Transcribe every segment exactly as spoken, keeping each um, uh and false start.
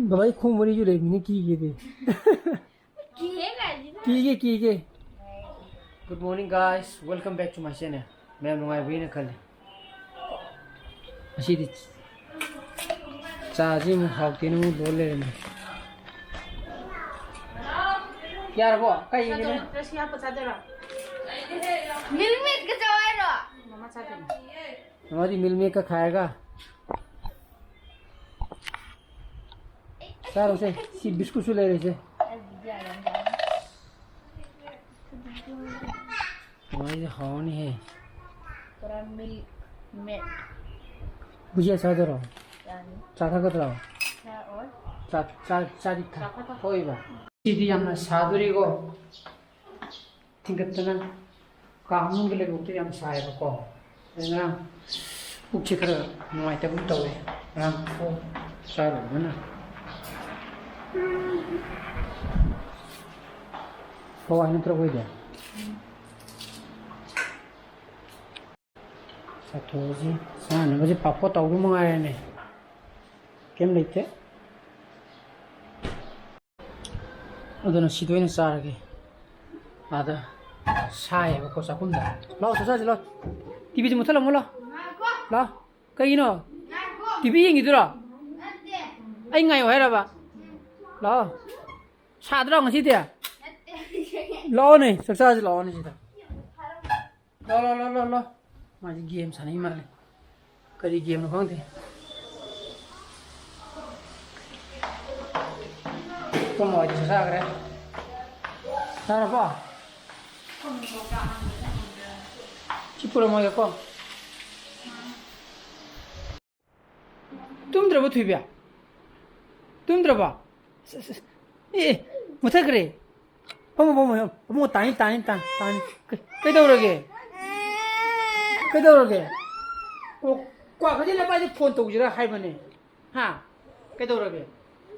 ꯕꯕꯥ, ꯑꯩ ꯈꯣꯡ ꯃꯔꯤꯁꯨ ꯂꯩꯕꯅꯤꯅ ꯀꯤꯒꯦꯗꯤ꯫ ꯀꯤꯌꯦ ꯀꯥꯏꯁꯤꯅ꯫ ꯀꯤꯒꯦ, ꯀꯤꯒꯦ꯫ Good morning, guys. Welcome back to my channel. ꯃꯌꯥꯝ ꯅꯨꯡꯉꯥꯏꯕꯤꯅ ꯈꯜꯂꯤ꯫ ꯉꯁꯤꯗꯤ ꯆꯥꯁꯤ ꯑꯃꯨꯛ ꯍꯥꯎꯇꯦꯅ ꯑꯃꯨꯛ ꯂꯣꯜ ꯂꯩꯔꯝꯃꯦ꯫ ꯌꯥꯔꯕꯣ? ꯀꯩ ꯏꯪꯉꯤꯅꯣ? ꯆꯥꯗꯣꯏꯔꯣ? ꯐ꯭ꯔꯦꯁ ꯍꯥꯞꯄ ꯆꯥꯗꯣꯏꯔꯣ? ꯃꯤꯜꯃꯦꯠꯀ ꯆꯥꯎ ꯍꯥꯏꯔꯣ? ꯃꯃꯥ ꯆꯥꯗꯣꯏꯅꯤ꯫ ꯃꯥꯗꯤ ꯃꯤꯜꯃꯦꯛꯀ ꯈꯥꯏꯔꯒ꯫ ꯆꯥꯔꯣꯁꯦ꯫ ꯁꯤ ꯕꯤꯁꯀꯨꯠꯁꯨ ꯂꯩꯔꯦꯁꯦ꯫ ꯃꯥꯏꯁꯦ ꯍꯥꯎꯅꯤꯍꯦ꯫ ꯄꯨꯔꯥ ꯃꯤꯜꯛ ꯃꯦꯠ꯫ ꯕꯨꯖꯤꯌꯥ ꯆꯥꯗꯣꯏꯔꯣ? ꯆꯥꯅꯤ꯫ ꯆꯥ ꯊꯛꯀꯗ꯭ꯔꯣ? ꯆꯥꯔꯣꯏ꯫ ꯆꯥ, ꯆꯥ, ꯆꯥꯗꯤ ꯊꯛ-, ꯆꯥ ꯊꯛꯀ-, ꯊꯣꯛꯏꯕ? ꯁꯤꯗꯤ ꯌꯥꯝꯅ ꯁꯥꯗꯣꯔꯤꯀꯣ꯫ ꯊꯤꯡꯒꯠꯇꯅ ꯀꯥ ꯃꯅꯨꯡꯗ ꯂꯩꯕ ꯌꯥꯝ ꯁꯥꯏꯌꯦꯕꯀꯣ꯫ ꯑꯗꯩ ꯉꯔꯥꯡ ꯄꯨꯛꯁꯦ ꯈꯔ ꯅꯨꯡꯉꯥꯏꯇꯕ ꯑꯃ ꯇꯧꯋꯦ꯫ ꯉꯔꯥꯡ ꯑꯣꯛ ꯆꯥꯔꯨꯕꯅ꯫ ꯍꯋꯥꯏ ꯅꯠꯇ꯭ꯔꯣ ꯑꯩꯈꯣꯏꯗꯤ? ꯆꯥꯊꯣꯛꯑꯁꯤ꯫ ꯆꯥꯅꯕꯁꯦ ꯄꯥꯐꯣꯔ ꯇꯧꯕ ꯃꯉꯥꯏꯔꯦꯅꯦ꯫ ꯀꯩꯝ ꯂꯩꯇꯦ꯫ ꯑꯗꯨꯅ ꯁꯤꯗ ꯑꯣꯏꯅ ꯆꯥꯔꯒꯦ꯫ ꯑꯥꯗ ꯁꯥꯏꯌꯦꯕꯀꯣ ꯆꯥꯛꯈꯨꯝꯗ꯫ ꯂꯥꯎ, ꯆꯥꯛ ꯆꯥꯁꯤ ꯂꯥꯎ꯫ ꯇꯤꯚꯤꯁꯦ ꯃꯨꯠꯊꯠꯂꯝꯃꯣ ꯂꯥꯎ꯫ ꯂꯥꯎ꯫ ꯀꯩꯒꯤꯅꯣ? ꯇꯤꯚꯤ ꯌꯦꯡꯈꯤꯗꯣꯏꯔꯣ? ꯑꯩ ꯉꯥꯏꯌꯣ ꯍꯥꯏꯔꯕ? ꯂꯥꯎ꯫ ꯁꯥꯗ꯭ꯔꯣ ꯉꯁꯤꯗꯤ? ꯂꯥꯛꯑꯣꯅꯦ, ꯆꯥꯛ ꯆꯥꯁꯤ ꯂꯥꯛꯑꯣꯅꯦ ꯁꯤꯗ꯫ ꯂꯥꯎ, ꯂꯥꯎ, ꯂꯥꯎ, ꯂꯥꯎ, ꯂꯥꯎ꯫ ꯃꯥꯁꯤ ꯒꯦꯝ ꯁꯥꯟꯅꯩ ꯃꯥꯜꯂꯦ꯫ ꯀꯔꯤ ꯒꯦꯝꯅꯣ ꯈꯪꯗꯦ꯫ ꯄꯨꯡ ꯃꯉꯥꯗꯤ ꯆꯥꯈ꯭ꯔꯦ꯫ ꯆꯥꯔꯕꯣ? ꯁꯤ ꯄꯨꯔꯝꯃꯒꯦꯀꯣ꯫ ꯇꯨꯝꯗ꯭ꯔꯕꯣ ꯊꯣꯏꯕꯤ? ꯇꯨꯝꯗ꯭ꯔꯕꯣ? ꯑꯁ, ꯑꯁ, ꯑꯁ꯫ ꯑꯦ, ꯑꯦ, ꯃꯨꯊꯠꯈ꯭ꯔꯦ꯫ ꯐꯝꯃꯣ, ꯐꯝꯃꯣ, ꯐꯝꯃꯣ꯫ ꯐꯝꯃꯣ, ꯇꯥꯅꯤ, ꯇꯥꯅꯤ, ꯇꯥꯅꯤ, ꯇꯥꯅꯤ꯫ ꯀꯩ-, ꯀꯩꯗꯧꯔꯒꯦ? ꯀꯩꯗꯧꯔꯒꯦ? ꯑꯣ, ꯀ꯭ꯋꯥ ꯀꯩꯊꯦꯜ ꯂꯩꯀꯥꯏꯗ ꯐꯣꯟ ꯇꯧꯁꯤꯔꯥ ꯍꯥꯏꯕꯅꯦ꯫ ꯍꯥ? ꯀꯩꯗꯧꯔꯒꯦ?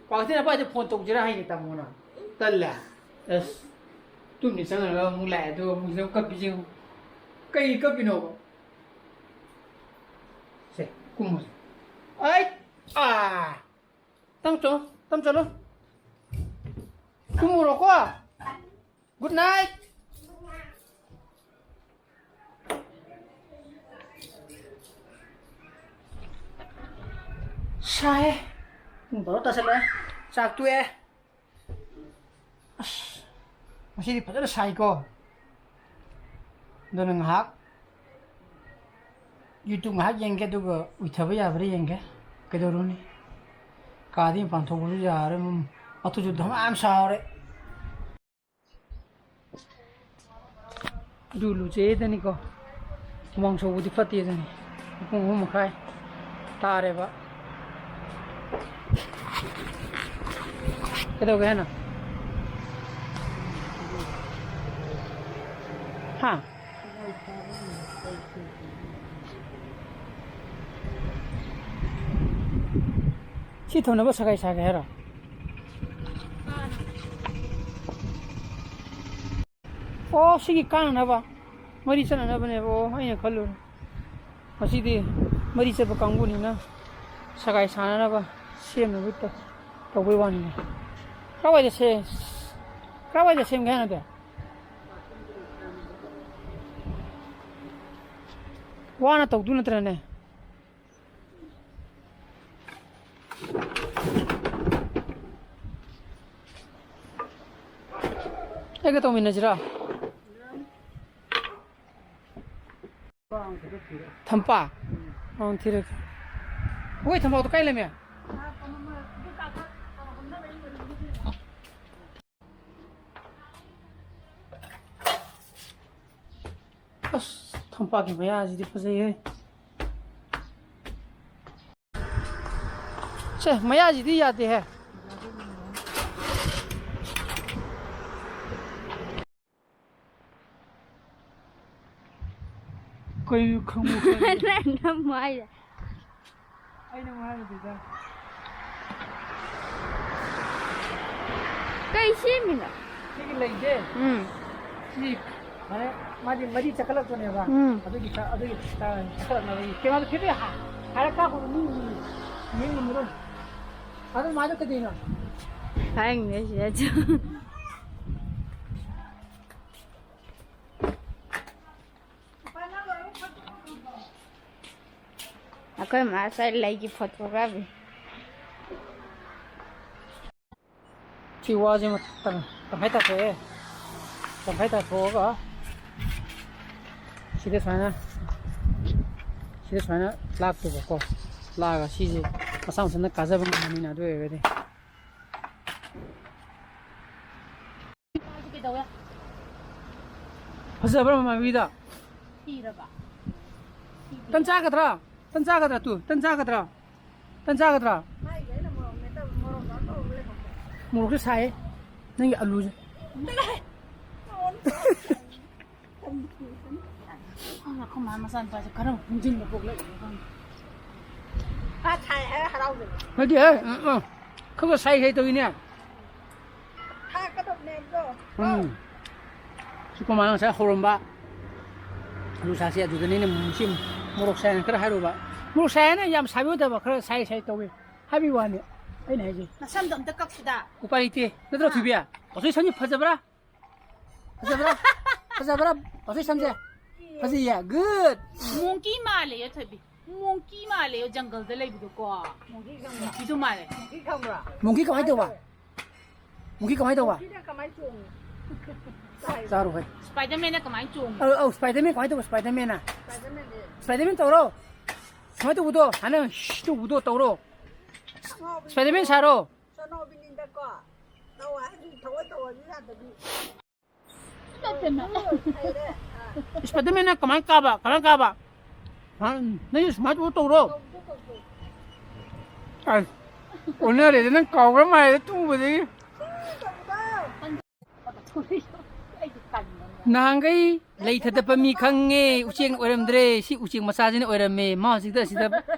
ꯀ꯭ꯋꯥ ꯀꯩꯊꯦꯜ ꯂꯩꯀꯥꯏꯗ ꯐꯣꯟ ꯇꯧꯁꯤꯔꯥ ꯍꯥꯏꯅꯦ ꯇꯥꯃꯣꯅ꯫ ꯇꯜꯂꯦ꯫ ꯑꯁ, ꯇꯨꯝꯅꯤ ꯆꯪꯉꯒ ꯑꯃꯨꯛ ꯂꯥꯛꯑꯦ, ꯑꯗꯨꯒ ꯑꯃꯨꯛ ꯁꯤꯗ ꯑꯃꯨꯛ ꯀꯞꯄꯤꯁꯦ ꯌꯦꯡꯉꯨ꯫ ꯀꯩꯒꯤ ꯀꯞꯄꯤꯅꯣꯕ? ꯁꯦ, ꯀꯨꯝꯃꯨꯁꯦ꯫ ꯑꯩ! ꯑꯥ! ꯇꯪ ꯆꯣ꯫ ꯇꯝ ꯆꯠꯂꯨ꯫ ꯇꯨꯝꯃꯨꯔꯣꯀꯣ꯫ Good night꯫ ꯁꯥꯏ꯫ ꯄꯨꯡ ꯕꯥꯔꯣ ꯇꯥꯁꯜꯂꯛꯑꯦ꯫ ꯆꯥꯛ ꯇꯣꯛꯑꯦ꯫ ꯑꯁ, ꯉꯁꯤꯗꯤ ꯐꯖꯅ ꯁꯥꯏꯀꯣ꯫ ꯑꯗꯨꯅ ꯉꯥꯏꯍꯥꯛ YouTube ꯉꯥꯏꯍꯥꯛ ꯌꯦꯡꯒꯦ, ꯑꯗꯨꯒ ꯎꯏꯊꯕ ꯌꯥꯕ꯭ꯔꯥ ꯌꯦꯡꯒꯦ꯫ ꯀꯩꯗꯧꯔꯨꯅꯤ? ꯀꯥꯗꯒꯤ ꯃꯄꯥꯟ ꯊꯣꯛꯄꯁꯨ ꯌꯥꯔꯣꯏ꯫ ꯎꯝ, ꯑꯗꯨꯁꯨ ꯙꯃꯥ ꯑꯃ ꯁꯥꯍꯧꯔꯦ꯫ ꯏꯔꯨ ꯂꯨꯖꯩꯗꯅꯤꯀꯣ, ꯍꯨꯃꯥꯡ ꯁꯧꯕꯗꯤ ꯐꯠꯇꯦꯗꯅꯤ꯫ ꯄꯨꯡ ꯑꯍꯨꯝ ꯃꯈꯥꯏ ꯇꯥꯔꯦꯕ꯫ ꯀꯩꯗꯧꯒꯦ ꯍꯥꯏꯅꯣ? ꯍꯥ? ꯁꯤ ꯊꯝꯅꯕ ꯁꯒꯥꯏ ꯁꯥꯒꯦ ꯍꯥꯏꯔꯣ? ꯑꯣ, ꯁꯤꯒꯤ ꯀꯥꯟꯅꯅꯕ, ꯃꯔꯤ ꯆꯠꯅꯅꯕꯅꯦꯕ꯫ ꯑꯣ, ꯑꯩꯅ ꯈꯜꯂꯨꯔꯦ ꯃꯁꯤꯗꯤ ꯃꯔꯤ ꯆꯠꯄ ꯀꯥꯡꯕꯨꯅꯤꯅ ꯁꯒꯥꯏ ꯁꯥꯟꯅꯅꯕ ꯁꯦꯝꯅꯕ ꯇꯧ-, ꯇꯧꯕꯩ ꯋꯥꯅꯤꯅꯦ꯫ ꯀꯥꯏꯋꯥꯏꯗ ꯁꯦ-, ꯀꯥꯏꯋꯥꯏꯗ ꯁꯦꯝꯒꯦ ꯍꯥꯏꯅꯣꯗꯤ? ꯋꯥꯅ ꯇꯧꯗꯨ ꯅꯠꯇ꯭ꯔꯅꯦ? ꯑꯩꯒ ꯇꯧꯃꯤꯟꯅꯁꯤꯔꯣ? ꯊꯝꯄꯥ? ꯑꯪ, ꯊꯤꯔꯛꯀꯦ꯫ ꯑꯩꯈꯣꯏ ꯊꯝꯄꯥꯛꯇꯣ ꯀꯥꯏ ꯂꯩꯃꯦ? ꯑꯁ, ꯊꯝꯄꯥꯛꯀꯤ ꯃꯌꯥꯁꯤꯗꯤ ꯐꯖꯩꯍꯦ꯫ ꯁꯦ, ꯃꯌꯥꯁꯤꯗꯤ ꯌꯥꯗꯦꯍꯦ꯫ ꯀꯩꯅꯣ ꯈꯪꯕꯨ ꯈꯪꯗꯦ꯫ ꯅꯪ ꯅꯝꯃꯣ ꯍꯥꯏꯔꯦ꯫ ꯑꯩꯅ ꯑꯃꯨꯛ ꯍꯥꯏꯔꯨꯗꯣꯏꯗ꯫ ꯀꯩ ꯁꯦꯝꯃꯤꯅꯣ? ꯁꯤꯒꯤ ꯂꯩꯁꯦ꯫ ꯎꯝ꯫ ꯁꯤ ꯃꯥꯅꯦ, ꯃꯥꯗꯤ ꯃꯔꯤ ꯆꯠꯈꯠꯂꯛꯄꯅꯦꯕ꯫ ꯎꯝ꯫ ꯑꯗꯨꯒꯤ ꯆ-, ꯑꯗꯨꯒꯤ ꯆ-, ꯆꯠꯈꯠꯂꯛꯅꯕꯒꯤ ꯀꯩꯅꯣꯗꯣ ꯐꯤꯕꯦ ꯍꯥ-, ꯍꯥꯏꯔ ꯀꯥꯞꯄꯗꯣ ꯃꯤ, ꯃꯤ, ꯃꯤ ꯉꯝꯃꯔꯣꯏ꯫ ꯑꯗꯨ ꯃꯥꯗꯣ ꯀꯩꯗꯧꯅꯣ? ꯈꯪꯗꯦ ꯁꯤꯗꯁꯨ꯫ ꯑꯩꯈꯣꯏ ꯃꯥ ꯉꯁꯥꯏ ꯂꯩꯒꯤ ꯐꯣꯇꯣ ꯀꯥꯞꯄꯤ꯫ ꯁꯤ ꯋꯥꯁꯦ ꯃꯊꯛ ꯇꯪ-, ꯇꯪꯈꯥꯏ ꯇꯥꯊꯣꯛꯑꯦ꯫ ꯇꯪꯈꯥꯏ ꯇꯥꯊꯣꯛꯑꯒ ꯁꯤꯗ ꯁꯨꯃꯥꯏꯅ, ꯁꯤꯗ ꯁꯨꯃꯥꯏꯅ ꯂꯥꯛꯇꯣꯏꯕꯀꯣ꯫ ꯂꯥꯛꯑꯒ ꯁꯤꯁꯦ ꯃꯁꯥ ꯃꯊꯟꯇ ꯀꯥꯖꯕ ꯉꯝꯃꯅꯤꯅ, ꯑꯗꯨ ꯑꯣꯏꯔꯒꯗꯤ꯫ ꯀꯩꯗꯧꯋꯦ? ꯐꯖꯕ꯭ꯔꯥ ꯃꯃꯥꯕꯤꯗ? ꯊꯤꯔꯕ? ꯇꯟ ꯆꯥꯒꯗ꯭ꯔꯥ? ꯇꯟ ꯆꯥꯒꯗ꯭ꯔꯥ? ꯇꯨ, ꯇꯟ ꯆꯥꯒꯗ꯭ꯔꯥ? ꯇꯟ ꯆꯥꯒꯗ꯭ꯔꯥ? ꯃꯣꯔꯣꯛꯁꯨ ꯁꯥꯏ꯫ ꯅꯪꯒꯤ ꯑꯂꯨꯁꯦ꯫ ꯑꯩꯈꯣꯏ ꯃꯥ ꯃꯆꯥꯅꯨꯄꯥꯁꯦ ꯈꯔ ꯍꯨꯝꯖꯤꯟꯕ ꯄꯣꯛꯂꯛꯏꯅꯦ ꯈꯪꯗꯦ꯫ ꯅꯠꯇꯦꯍꯦ, ꯎꯝ, ꯎꯝ꯫ ꯈꯔ ꯈꯔ ꯁꯥꯏ ꯁꯥꯏ ꯇꯧꯏꯅꯦ꯫ ꯎꯝ꯫ ꯁꯤ ꯀꯣꯃꯥꯅ ꯉꯁꯥꯏ ꯍꯧꯔꯝꯕ ꯑꯂꯨ ꯁꯥꯛꯁꯦ ꯑꯗꯨꯗꯅꯤꯅꯦ ꯁꯤ ꯃꯣꯔꯣꯛ ꯁꯥꯏꯅ ꯈꯔ ꯍꯥꯏꯔꯨꯕ꯫ ꯃꯣꯔꯣꯛ ꯁꯥꯏꯅ ꯌꯥꯝ ꯁꯥꯕ ꯅꯠꯇꯕ, ꯈꯔ ꯁꯥꯏ ꯁꯥꯏ ꯇꯧꯏ ꯍꯥꯏꯕꯒꯤ ꯋꯥꯅꯤ ꯑꯩꯅ ꯍꯥꯏꯁꯦ꯫ ꯅꯁꯝꯗꯣ ꯑꯝꯇ ꯀꯛꯁꯤꯗ꯫ ꯎꯄꯥꯏ ꯂꯩꯇꯦ꯫ ꯅꯠꯇ꯭ꯔꯣ, ꯊꯣꯏꯕꯤ? ꯑꯁꯣꯏ ꯁꯝꯁꯦ ꯐꯖꯕ꯭ꯔꯥ? ꯐꯖꯕ꯭ꯔꯥ? ꯐꯖꯕ꯭ꯔꯥ? ꯄꯥꯊꯣꯏ ꯁꯝꯁꯦ? ꯐꯖꯩꯌꯦ꯫ Good꯫ ꯃꯣꯡꯀꯤ ꯃꯥꯜꯂꯦ, ꯊꯣꯏꯕꯤ꯫ ꯃꯣꯡꯀꯤ ꯃꯥꯜꯂꯦ, ꯖꯪꯒꯜꯗ ꯂꯩꯕꯗꯣꯀꯣ꯫ ꯃꯣꯡꯀꯤꯗꯣ ꯃꯥꯜꯂꯦ꯫ ꯃꯣꯡꯀꯤ ꯀꯃꯥꯏꯅ ꯇꯧꯕ? ꯃꯣꯡꯀꯤ ꯀꯃꯥꯏꯅ ꯇꯧꯕ? ꯆꯥꯔꯣ ꯍꯦ꯫ ꯁ꯭ꯄꯥꯏꯗꯔꯃꯦꯟꯅ ꯀꯃꯥꯏꯅ ꯆꯣꯡꯉꯤ? ꯑꯧ, ꯑꯧ, ꯁ꯭ꯄꯥꯏꯗꯔꯃꯦꯟ ꯀꯃꯥꯏꯅ ꯇꯧꯕ? ꯁ꯭ꯄꯥꯏꯗꯔꯃꯦꯟꯅ? ꯁ꯭ꯄꯥꯏꯗꯔꯃꯦꯟ ꯇꯧꯔꯣ꯫ ꯁꯨꯃꯥꯏꯅ ꯇꯧꯕꯗꯣ, ꯍꯥꯟꯅ ꯁꯤ ꯇꯧꯕꯗꯣ ꯇꯧꯔꯣ꯫ ꯁ꯭ꯄꯥꯏꯗꯔꯃꯦꯟ ꯁꯥꯔꯣ꯫ ꯁꯣꯅꯣꯕꯤꯅꯤꯗꯀꯣ꯫ ꯇꯧ ꯍꯥꯏꯔꯁꯨ ꯊꯑꯣꯏ ꯇꯧꯍꯟꯕ ꯌꯥꯗꯕꯤ꯫ ꯏꯃꯥꯏ ꯄꯦꯝꯃ꯫ ꯏꯁ, ꯁ꯭ꯄꯥꯏꯗꯔꯃꯦꯟꯅ ꯀꯃꯥꯏꯅ ꯀꯥꯕ? ꯀꯃꯥꯏꯅ ꯀꯥꯕ? ꯍꯥ? ꯅꯪꯁꯨ ꯁꯨꯃꯥꯏꯅ ꯇꯧ-, ꯇꯧꯔꯣ꯫ ꯑꯁ, ꯑꯣꯟꯅꯔꯦꯗ, ꯅꯪ ꯀꯥꯎꯈ꯭ꯔ ꯃꯥꯜꯂꯦꯗ ꯇꯨꯕꯗꯒꯤ꯫ ꯅꯍꯥꯟꯈꯩ ꯂꯩ ꯊꯥꯗꯠꯄ ꯃꯤ ꯈꯪꯉꯦ, ꯎꯆꯦꯛ ꯑꯣꯏꯔꯝꯗ꯭ꯔꯦ꯫ ꯁꯤ ꯎꯆꯦꯛ ꯃꯆꯥꯁꯤꯅ ꯑꯣꯏꯔꯝꯃꯦ꯫ ꯃꯥ ꯍꯧꯖꯤꯛꯇ ꯑꯁꯤꯗ,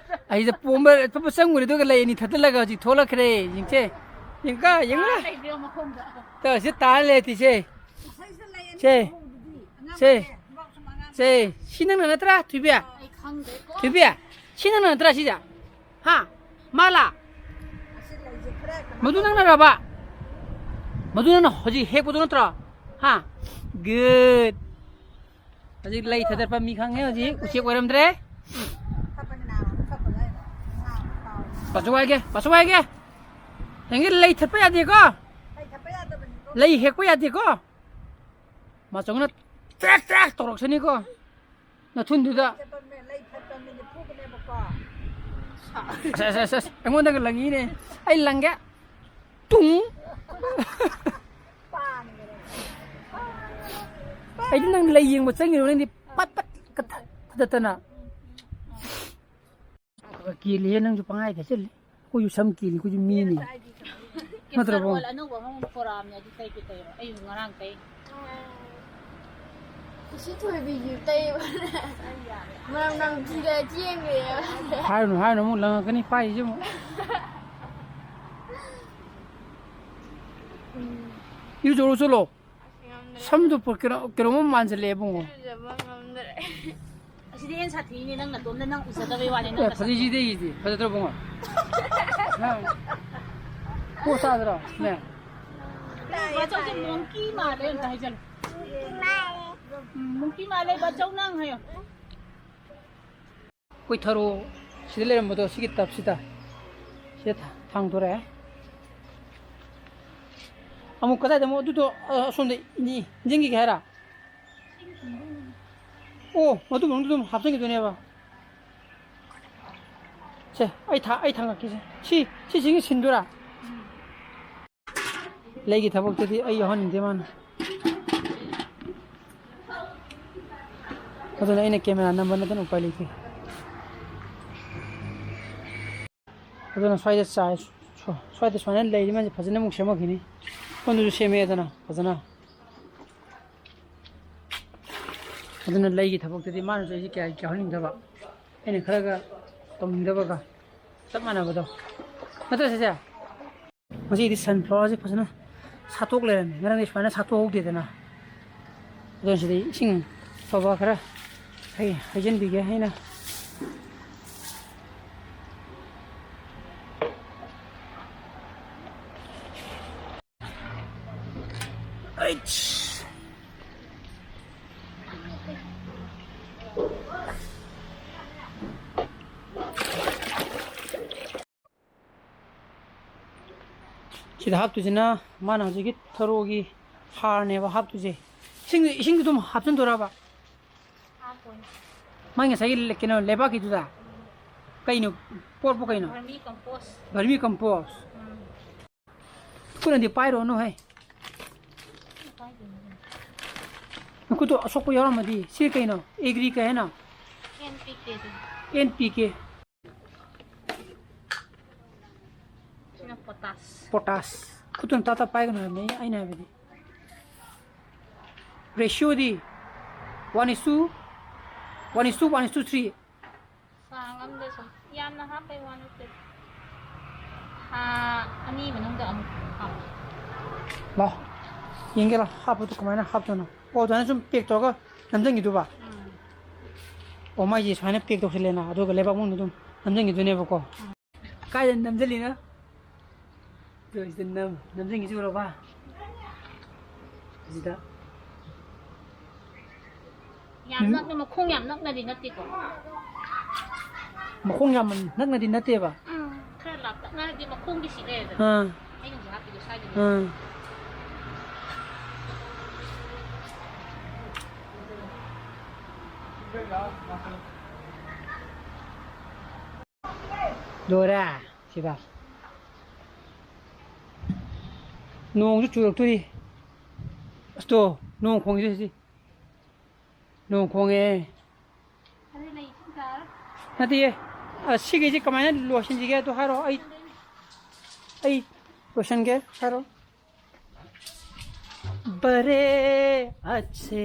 ꯑꯁꯤꯗ ꯄꯣꯝꯕ ꯑꯐꯕ ꯆꯪꯉꯨꯔꯦ, ꯑꯗꯨꯒ ꯂꯩ ꯑꯅꯤ ꯊꯥꯗꯠꯂꯒ ꯍꯧꯖꯤꯛ ꯊꯣꯛꯂꯛꯈ꯭ꯔꯦ꯫ ꯌꯦꯡꯁꯦ, ꯌꯦꯡꯀ, ꯌꯦꯡꯉꯨ꯫ ꯇꯥ ꯂꯩꯕꯤꯔꯣ ꯃꯈꯣꯡꯗ꯫ ꯇ, ꯑꯁꯤ ꯇꯥꯔ ꯂꯩꯔꯦ ꯇꯤꯁꯦ꯫ ꯁꯦ, ꯁꯦ, ꯁꯦ, ꯁꯤ ꯅꯪꯅ ꯅꯠꯇ꯭ꯔꯥ, ꯊꯣꯏꯕꯤ? ꯑꯩ ꯈꯪꯗ꯭ꯔꯦꯀꯣ꯫ ꯊꯣꯏꯕꯤ, ꯁꯤ ꯅꯪꯅ ꯅꯠꯇ꯭ꯔꯥ ꯁꯤꯁꯦ? ꯍꯥ? ꯃꯥꯂꯥ? ꯃꯗꯨ ꯅꯪꯅꯔꯕ? ꯃꯗꯨ ꯅꯪꯅ ꯍꯧꯖꯤꯛ ꯍꯦꯛꯄꯗꯨ ꯅꯠꯇ꯭ꯔꯣ? ꯍꯥ? Good. ꯍꯧꯖꯤꯛ ꯂꯩ ꯊꯥꯗꯠꯄ ꯃꯤ ꯈꯪꯉꯦ, ꯍꯧꯖꯤꯛ ꯎꯆꯦꯛ ꯑꯣꯏꯔꯝꯗ꯭ꯔꯦ꯫ ꯄꯥꯁꯨ ꯍꯥꯏꯒꯦ, ꯄꯥꯁꯨ ꯍꯥꯏꯒꯦ꯫ ꯅꯪꯒꯤ ꯂꯩ ꯊꯠꯄ ꯌꯥꯗꯦꯀꯣ꯫ ꯂꯩ ꯍꯦꯛꯄ ꯌꯥꯗꯦꯀꯣ꯫ ꯃꯥꯆꯧꯅ ꯇ꯭ꯔꯦꯛ ꯇ꯭ꯔꯦꯛ ꯇꯧꯔꯛꯁꯅꯤꯀꯣ꯫ ꯅꯊꯨꯟꯗꯨꯗ꯫ ꯑꯁ, ꯑꯁ, ꯑꯁ, ꯑꯁ, ꯑꯩꯉꯣꯟꯗꯒ ꯂꯪꯉꯤꯅꯦ꯫ ꯑꯩ ꯂꯪꯒꯦ꯫ ꯇꯨꯡ꯫ ꯑꯩꯗꯤ ꯅꯪ ꯂꯩ ꯌꯦꯡꯕ ꯆꯪꯉꯤꯔꯣ? ꯅꯪꯗꯤ ꯄꯠ ꯄꯠ ꯀ ꯊ-, ꯊꯗꯠꯇꯅ꯫ ꯀꯦꯜꯂꯤꯍꯦ, ꯅꯪꯁꯨ ꯄꯪꯍꯥꯏ ꯍꯥꯏꯖꯜꯂꯤ꯫ ꯑꯩꯈꯣꯏꯁꯨ ꯁꯝ ꯀꯦꯜꯂꯤ, ꯑꯩꯈꯣꯏꯁꯨ ꯃꯤꯅꯤ꯫ ꯅꯠꯇ꯭ꯔꯕꯣ? Oil ꯑꯅꯧꯕ ꯑꯃꯃꯨꯛ ꯄꯨꯔꯛꯑꯕꯅꯦ, ꯑꯗꯨ ꯇꯩꯒꯦ ꯇꯩꯔꯣ꯫ ꯑꯩꯁꯨ ꯉꯔꯥꯡ ꯇꯩ꯫ ꯎꯁꯤꯠ ꯊꯣꯏꯕꯤꯁꯨ ꯇꯩꯕ꯫ ꯃꯅꯝ ꯅꯝꯊꯤꯗ ꯆꯦꯟꯈ꯭ꯔꯦꯕ꯫ ꯍꯥꯏꯔꯨꯅꯨ, ꯍꯥꯏꯔꯨꯅꯨ, ꯑꯃꯨꯛ ꯂꯪꯉꯛꯀꯅꯤ ꯄꯥꯏꯔꯤꯁꯦ ꯑꯃꯨꯛ꯫ ꯏꯔꯨꯖꯔꯨ ꯆꯠꯂꯣ꯫ ꯉꯝꯗ꯭ꯔꯦ꯫ ꯁꯝꯗꯨ ꯄꯨ-, ꯀꯩꯅꯣ, ꯀꯩꯅꯣꯝꯃ ꯃꯥꯟꯁꯤꯜꯂꯛꯑꯦ ꯏꯕꯨꯡꯉꯣ꯫ ꯏꯔꯨꯖꯕ ꯉꯝꯗ꯭ꯔꯦ꯫ ꯑꯁꯤꯗꯤ ꯍꯦꯟꯅ ꯁꯥꯊꯤꯅꯦ, ꯅꯪ ꯅꯇꯣꯝꯗ ꯅꯪ ꯎꯖꯗꯕꯩ ꯋꯥꯅꯤ, ꯅꯪ ꯑꯦ, ꯅꯁꯛ ꯐꯖꯩꯁꯤꯗꯤ ꯑꯩꯗꯤ꯫ ꯐꯖꯗ꯭ꯔꯣ ꯏꯕꯨꯡꯉꯣ? ꯅꯪ ꯀꯣꯛ ꯇꯥꯗ꯭ꯔꯣ? ꯅꯦ꯫ ꯕꯥꯆꯧꯁꯦ monkey ꯃꯥꯜꯂꯦ ꯑꯝꯇ ꯍꯥꯏꯖꯜꯂꯨ꯫ ꯎꯝ, monkey ꯃꯥꯜꯂꯦ ꯕꯥꯆꯧ ꯅꯪ ꯍꯥꯏꯌꯣ꯫ ꯑꯩꯈꯣꯏ ꯊꯔꯣ ꯁꯤꯗ ꯂꯩꯔꯝꯕꯗꯣ ꯁꯤꯒꯤ ꯇꯞꯁꯤꯗ ꯁꯤꯗ ꯊꯥ-, ꯊꯥꯡꯗꯣꯔꯛꯑꯦ꯫ ꯑꯃꯨꯛ ꯀꯗꯥꯏꯗ ꯑꯃꯨꯛ ꯑꯗꯨꯗꯣ, ꯑ, ꯑꯁꯣꯝꯗ ꯏꯟ-, ꯏꯟꯁꯤꯟꯈꯤꯒꯦ ꯍꯥꯏꯔ? ꯑꯣ, ꯃꯗꯨ ꯃꯅꯨꯡꯗ ꯑꯗꯨꯝ ꯍꯥꯞꯆꯤꯟꯈꯤꯗꯣꯏꯅꯦꯕ꯫ ꯁꯦ, ꯑꯩ ꯊꯥ-, ꯑꯩ ꯊꯥꯡꯒꯠꯀꯦꯁꯦ꯫ ꯁꯤ, ꯁꯤꯁꯤꯒꯤ ꯁꯤꯟꯗꯣꯏꯔꯥ? ꯂꯩꯒꯤ ꯊꯕꯛꯇꯗꯤ ꯑꯩ ꯌꯥꯎꯍꯟꯅꯤꯡꯗꯦ ꯃꯥꯅ꯫ ꯑꯗꯨꯅ ꯑꯩꯅ camera ꯅꯝꯕ ꯅꯠꯇꯅ ꯎꯄꯥꯏ ꯂꯩꯇꯦ꯫ ꯑꯗꯨꯅ ꯁ꯭ꯋꯥꯏꯗ ꯆꯥꯏ, ꯁ꯭ꯋꯥ-, ꯁ꯭ꯋꯥꯏꯗ ꯁꯨꯃꯥꯏꯅ ꯂꯩꯔꯤ ꯃꯌꯥꯝꯁꯦ ꯐꯖꯅ ꯑꯃꯨꯛ ꯁꯦꯝꯃꯛꯈꯤꯅꯤ꯫ ꯁꯣꯝꯗꯁꯨ ꯁꯦꯝꯃꯛꯑꯦꯗꯅ ꯐꯖꯅ꯫ ꯑꯗꯨꯅ ꯂꯩꯒꯤ ꯊꯕꯛꯇꯗꯤ ꯃꯥꯅꯁꯨ ꯑꯩꯁꯦ ꯀꯌꯥ ꯌꯥꯎꯍꯟꯅꯤꯡꯗꯕ꯫ ꯑꯩꯅ ꯈꯔꯒ ꯇꯧꯅꯤꯡꯗꯕꯒ ꯆꯞ ꯃꯥꯟꯅꯕꯗꯣ꯫ ꯅꯠꯇ꯭ꯔ ꯁꯦ? ꯉꯁꯤꯗꯤ sunflowerꯁꯦ ꯐꯖꯅ ꯁꯥꯠꯇꯣꯛ ꯂꯩꯔꯝꯃꯦ꯫ ꯉꯔꯥꯡꯗꯤ ꯁꯨꯃꯥꯏꯅ ꯁꯥꯠꯇꯣꯛꯍꯧꯗꯦꯗꯅ꯫ ꯑꯗꯨꯅ ꯁꯤꯗꯤ ꯏꯁꯤꯡ ꯑꯐꯕ ꯈꯔ ꯍꯩ-, ꯍꯩꯖꯤꯟꯕꯤꯒꯦ ꯑꯩꯅ꯫ ꯁꯤꯗ ꯍꯥꯞꯇꯣꯏꯁꯤꯅ ꯃꯥꯅ ꯍꯧꯖꯤꯛꯀꯤ ꯊꯔꯣꯒꯤ ꯍꯥꯔꯅꯦꯕ ꯍꯥꯞꯇꯣꯏꯁꯦ꯫ ꯏꯁꯤꯡ, ꯏꯁꯤꯡꯗꯨ ꯑꯗꯨꯝ ꯍꯥꯞꯆꯤꯟꯗꯣꯏꯔꯕ? ꯍꯥꯞꯄꯣꯏ꯫ ꯃꯥꯏ ꯉꯁꯥꯏꯒꯤ ꯂꯦ-, ꯀꯩꯅꯣ ꯂꯩꯕꯥꯛꯀꯤꯗꯨꯗ? ꯀꯩꯅꯣ? ꯄꯣꯠꯄꯨ ꯀꯩꯅꯣ? Vermi compost꯫ Vermi compost꯫ ꯎꯝ꯫ ꯈꯨꯠꯅꯗꯤ ꯄꯥꯏꯔꯨꯔꯅꯨ ꯍꯦ꯫ ꯅꯈꯨꯠꯇꯣ ꯑꯁꯣꯛꯄ ꯌꯥꯎꯔꯝꯃꯗꯤ꯫ ꯁꯤ ꯀꯩꯅꯣ? Agri ꯀꯩ ꯍꯥꯏꯅꯣ? N P K ꯗꯨ꯫ N P K꯫ ꯁꯤꯅ potash꯫ Potash꯫ ꯈꯨꯠꯇꯨꯅ ꯇꯥ ꯇꯥ ꯄꯥꯏꯒꯅꯨ ꯍꯥꯏꯕꯅꯦ ꯑꯩꯅ ꯍꯥꯏꯕꯗꯤ꯫ Ratio D? One is to, one is to, one is to three꯫ ꯆꯥꯡ ꯑꯃꯗ ꯁꯨꯝ ꯌꯥꯝꯅ ꯍꯥꯞꯄꯩ ꯋꯥ ꯅꯠꯇꯦ꯫ ꯊꯥ ꯑꯅꯤ ꯃꯅꯨꯡꯗ ꯑꯃꯨꯛ ꯍꯥꯞꯄ꯫ ꯂꯥꯎ꯫ ꯌꯦꯡꯒꯦ ꯂꯥꯎ꯫ ꯍꯥꯞꯄꯗꯨ ꯀꯃꯥꯏꯅ ꯍꯥꯞꯇꯣꯏꯅꯣ? ꯑꯣ, ꯑꯗꯨꯃꯥꯏꯅ ꯁꯨꯝ pack ꯇꯧꯔꯒ ꯅꯝꯁꯤꯟꯈꯤꯗꯣꯏꯕ? ꯎꯝ꯫ ꯑꯣ, ꯃꯥꯏꯁꯦ ꯁꯨꯃꯥꯏꯅ pack ꯇꯧꯁꯤꯜꯂꯦꯅ, ꯑꯗꯨꯒ ꯂꯩꯕꯥꯛ ꯃꯅꯨꯡꯗ ꯑꯗꯨꯝ ꯅꯝꯁꯤꯟꯈꯤꯗꯣꯏꯅꯦꯕꯀꯣ꯫ ꯎꯝ꯫ ꯀꯥꯏꯗ ꯅꯝꯁꯤꯜꯂꯤꯅꯣ? ꯑꯗꯨ ꯁꯤꯗ ꯅꯝ-, ꯅꯝꯁꯤꯟꯈꯤꯁꯤ ꯎꯔꯕ? ꯁꯤꯗ꯫ ꯌꯥꯝ ꯎꯝ꯫ ꯅꯛꯅ, ꯃꯈꯣꯡ ꯌꯥꯝ ꯅꯛꯅꯗꯤ ꯅꯠꯇꯦꯀꯣ꯫ ꯃꯈꯣꯡ ꯌꯥꯝ ꯅꯛꯅꯗꯤ ꯅꯠꯇꯦꯕ꯫ ꯎꯝ, ꯈꯔ ꯂꯥꯞꯇꯛꯅꯔꯗꯤ ꯃꯈꯣꯡꯗꯤ ꯁꯤ ꯂꯩꯔꯦꯗꯅ꯫ ꯑꯥ꯫ ꯑꯩꯅ ꯍꯧꯖꯤꯛ ꯍꯥꯞꯄꯤꯗꯣ ꯁ꯭ꯋꯥꯏꯗꯅꯦ꯫ ꯑꯥ꯫ ꯂꯣꯏꯔꯦ ꯁꯤꯗ꯫ ꯅꯣꯡꯁꯨ ꯆꯨꯔꯛꯇꯣꯔꯤ꯫ ꯑꯁꯇꯣ, ꯅꯣꯡ ꯈꯣꯡꯉꯤꯁꯦ ꯁꯤ꯫ ꯅꯣꯡ ꯈꯣꯡꯉꯦ꯫ ꯑꯗꯨ ꯂꯩ ꯏꯁꯤꯡ ꯆꯥꯔꯣꯏ꯫ ꯅꯠꯇꯤꯌꯦ꯫ ꯑ, ꯁꯤꯒꯤꯁꯦ ꯀꯃꯥꯏꯅ ꯂꯣꯏꯁꯤꯟꯁꯤꯒꯦ ꯑꯗꯨ ꯍꯥꯏꯔꯣ꯫ ꯑꯩ, ꯑꯩ ꯂꯣꯏꯁꯤꯟꯒꯦ ꯍꯥꯏꯔꯣ꯫ ꯕꯔꯦ ꯑꯆꯦ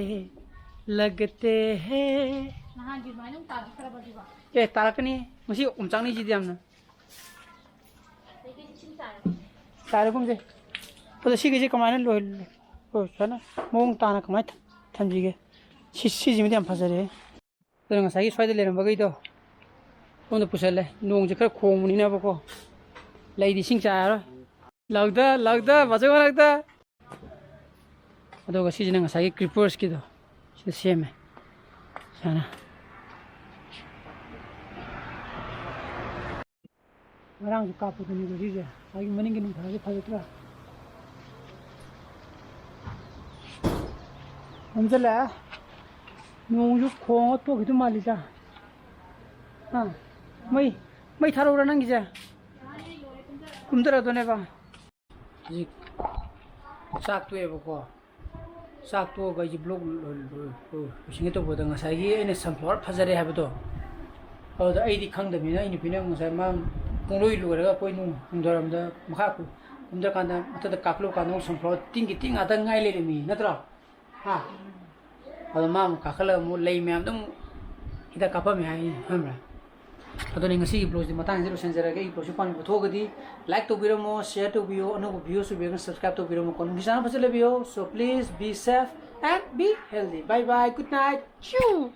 ꯂꯒꯇꯦ ꯍꯦ꯫ ꯅꯍꯥꯟꯒꯤ ꯑꯗꯨꯃꯥꯏꯅ ꯑꯃꯨꯛ ꯇꯥꯔꯛꯇ꯭ꯔꯕ ꯁꯤꯕꯣ? ꯑꯦ, ꯇꯥꯔꯛꯀꯅꯤ꯫ ꯉꯁꯤ ꯑꯣꯝꯆꯥꯛꯅꯩꯁꯤꯗꯤ ꯌꯥꯝꯅ꯫ ꯑꯗꯩꯗꯤ ꯏꯁꯤꯡ ꯆꯥꯏꯔꯣ? ꯆꯥꯏꯔꯒꯨꯝꯁꯦ꯫ ꯑꯗꯣ ꯁꯤꯒꯤꯁꯦ ꯀꯃꯥꯏꯅ ꯂꯣꯏ-, ꯂꯣꯏ-, ꯁꯨꯃꯥꯏꯅ ꯃꯑꯣꯡ ꯇꯥꯅ ꯀꯃꯥꯏꯅ ꯊꯝꯁꯤꯒꯦ? ꯁꯤ, ꯁꯤꯁꯤꯃꯗꯤ ꯌꯥꯝ ꯐꯖꯔꯦ꯫ ꯑꯗꯨꯅ ꯉꯁꯥꯏꯒꯤ ꯁ꯭ꯋꯥꯏꯗ ꯂꯩꯔꯝꯕꯈꯩꯗꯣ ꯁꯣꯝꯗ ꯄꯨꯁꯜꯂꯦ꯫ ꯅꯣꯡꯁꯦ ꯈꯔ ꯈꯣꯡꯕꯅꯤꯅꯕꯀꯣ꯫ ꯂꯩꯗꯤ ꯏꯁꯤꯡ ꯆꯥꯏꯔꯔꯣꯏ꯫ ꯂꯥꯛꯗ, ꯂꯥꯛꯗ, ꯕꯥꯆꯧ ꯂꯥꯛꯗ꯫ ꯑꯗꯨꯒ ꯁꯤꯁꯤꯅ ꯉꯁꯥꯏꯒꯤ creepersꯀꯤꯗꯣ, ꯁꯤꯗ ꯁꯦꯝꯃꯦ ꯁꯨꯃꯥꯏꯅ꯫ ꯉꯔꯥꯡꯁꯨ ꯀꯥꯞꯄꯗꯨꯅꯤꯀꯣ ꯁꯤꯁꯦ꯫ ꯑꯩꯒꯤ ꯃꯅꯤꯡꯒꯤ ꯅꯨꯡꯁꯥꯁꯦ ꯐꯖꯗ꯭ꯔꯥ? ꯃꯝꯁꯤꯜꯂꯛꯑꯦ꯫ ꯅꯣꯡꯁꯨ ꯈꯣꯡꯉ ꯇꯣꯛꯈꯤꯗꯧ ꯃꯥꯜꯂꯤꯗ꯫ ꯑꯥ, ꯃꯩ, ꯃꯩ ꯊꯥꯔꯛꯎꯔꯥ ꯅꯪꯒꯤꯁꯦ? ꯀꯨꯝꯊꯔꯗꯣꯏꯅꯦꯕ꯫ ꯍꯧꯖꯤꯛ ꯆꯥꯛ ꯇꯣꯛꯑꯦꯕꯀꯣ꯫ ꯆꯥꯛ ꯇꯣꯛꯑꯒ ꯑꯩꯁꯦ vlog ꯂꯣꯏ-, ꯂꯣꯏ-, ꯂꯣꯏ-, ꯂꯣꯏꯁꯤꯟꯒꯦ ꯇꯧꯕꯗ ꯉꯁꯥꯏꯒꯤ ꯑꯩꯅ sunflower ꯐꯖꯔꯦ ꯍꯥꯏꯕꯗꯣ, ꯑꯗꯨꯗ ꯑꯩꯗꯤ ꯈꯪꯗꯕꯅꯤꯅ ꯑꯩ ꯅꯨꯄꯤꯅ ꯉꯁꯥꯏ ꯃꯥ ꯄꯨꯡꯂꯣꯏ ꯂꯣꯏꯔꯒ ꯑꯩꯈꯣꯏ ꯅꯨꯡ-, ꯅꯨꯡꯗꯥꯡꯋꯥꯏꯔꯝꯗ ꯃꯈꯥ ꯀꯨ-, ꯀꯨꯝꯊꯔꯀꯥꯟꯗ ꯃꯊꯛꯇ ꯀꯥꯈꯠꯂꯨꯀꯥꯟꯗ ꯑꯃꯨꯛ sunflower ꯇꯤꯡꯒꯤ ꯇꯤꯡ ꯉꯥꯛꯇ ꯉꯥꯏ ꯂꯩꯔꯝꯃꯤ ꯅꯠꯇ꯭ꯔꯣ? ꯍꯥ? ꯑꯗꯣ ꯃꯥ ꯑꯃꯨꯛ ꯀꯥꯈꯠꯂꯒ ꯑꯃꯨꯛ ꯂꯩ ꯃꯌꯥꯝꯗꯣ ꯑꯃꯨꯛ ꯍꯤꯗꯥꯛ ꯀꯥꯞꯄꯝꯃꯦ ꯍꯥꯏ, ꯈꯪꯕ꯭ꯔꯥ? ꯑꯗꯨꯅꯤ ꯉꯁꯤꯒꯤ vlogꯁꯤ ꯃꯇꯥꯡꯁꯤꯗ ꯂꯣꯏꯁꯤꯟꯖꯔꯒꯦ꯫ ꯑꯩꯒꯤ vlogꯁꯤ ꯄꯥꯝꯕꯤꯕ ꯊꯣꯛꯑꯒꯗꯤ like ꯇꯧꯕꯤꯔꯝꯃꯣ, share ꯇꯧꯕꯤꯌꯣ, ꯑꯅꯧꯕ views ꯑꯣꯏꯕꯤꯔꯒꯅ subscribe ꯇꯧꯕꯤꯔꯝꯃꯣ꯫ ꯀꯣꯟꯒꯤ channel ꯐꯖꯅ ꯂꯩꯕꯤꯌꯣ꯫ So please be safe and be healthy. Bye bye, good night. Choo!